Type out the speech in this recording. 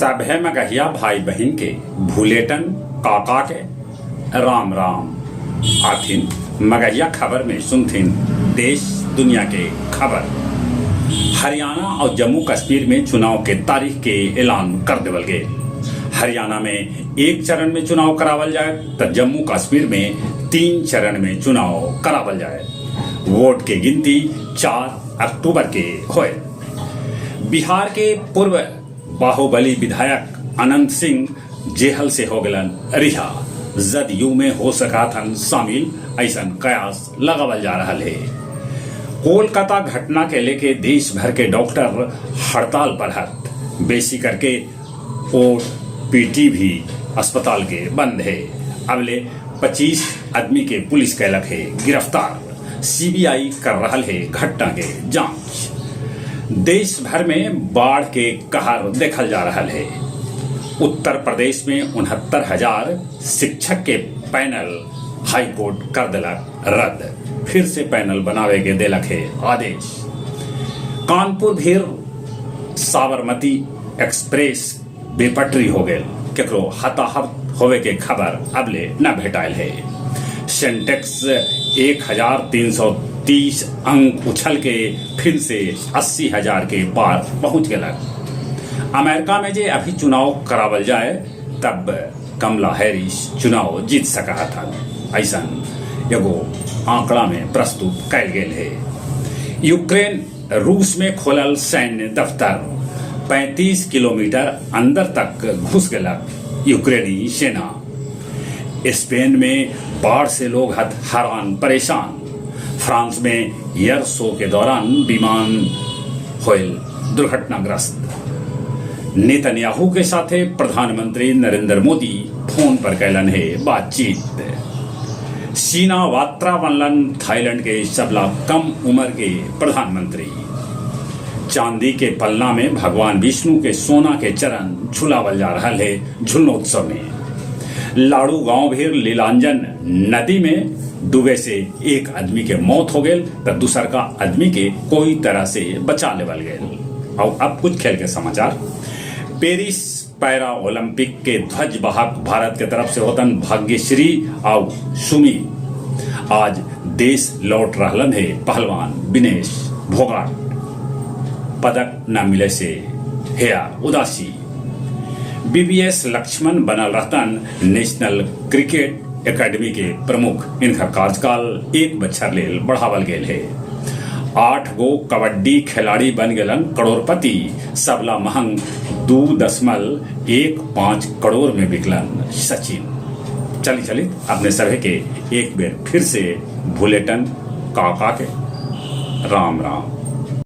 सभे मगहिया भाई बहिन के भुलेटन काका के राम राम। आथिन मगहिया खबर में सुनथिन देश दुनिया के खबर। हरियाणा और जम्मू कश्मीर में चुनाव के तारीख के ऐलान कर देवल गेल। हरियाणा में एक चरण में चुनाव करावल जाए तो जम्मू कश्मीर में 3 चरण में चुनाव करावल जाए। वोट के गिनती 4 अक्टूबर के होए। बिहार के पूर्व बाहुबली विधायक अनंत सिंह जेहल से हो गलन रिहा। जदयू में हो सका थन शामिल, ऐसा कयास लगावल जा रहा है। कोलकाता घटना के लेके देश भर के डॉक्टर हड़ताल पर हत। बेसी करके ओपीडी भी अस्पताल के बंद है। अबले 25 आदमी के पुलिस कैलक है गिरफ्तार। सीबीआई कर रहा है घटना के जांच। देश भर में बाढ़ के कहर देखल जा रहा है। उत्तर प्रदेश में 69,000 शिक्षक के पैनल हाईकोर्ट कर दिलक रद्द। फिर से पैनल बनावे के दिलक है आदेश। कानपुर भीर साबरमती एक्सप्रेस बेपटरी हो गए। केकरो हताहत होवे के खबर अबले न भेटायल है। सेंटेक्स 1330 अंक उछल के फिर से 80,000 के पार पहुंच गलक। अमेरिका में जे अभी चुनाव करावल जाए तब कमला हैरिस चुनाव जीत सका था, ऐसा एगो आंकड़ा में प्रस्तुत कैल गेल है। यूक्रेन रूस में खोलल सैन्य दफ्तर 35 किलोमीटर अंदर तक घुस गलक यूक्रेनी सेना। स्पेन में बाढ़ से लोग हैरान परेशान। फ्रांस में एयर शो के दौरान विमान होयल दुर्घटनाग्रस्त। नेतन्याहू के साथे प्रधानमंत्री नरेंद्र मोदी फोन पर कैलन है बातचीत। सीना वात्रा बनलन थाईलैंड के सबला कम उम्र के प्रधानमंत्री। चांदी के पलना में भगवान विष्णु के सोना के चरण झुलावल जा रहा है झुलनोत्सव में। लाड़ू गांव भीर लीलांजन नदी में डूबे से एक आदमी के मौत हो गई तो दूसर का आदमी के कोई तरह से बचा लेवल गए। और अब कुछ खेल के समाचार। पेरिस पैरा ओलंपिक के ध्वज वाहक भारत के तरफ से होतन भाग्यश्री और सुमी। आज देश लौट रहलन है पहलवान विनेश भोगाट। पदक न मिले से हेया उदासी। बीबीएस लक्ष्मण बनल रहतन नेशनल क्रिकेट एकेडमी के प्रमुख। इनका कार्यकाल 1 बछर लेल बढ़ावल गेल है। 8 गो कबड्डी खिलाड़ी बन गेलन करोड़पति। सबला महंग 2.15 करोड़ में बिकलन सचिन। चली चली अपने सभी के एक बेर फिर से भुलेटन काका के राम राम।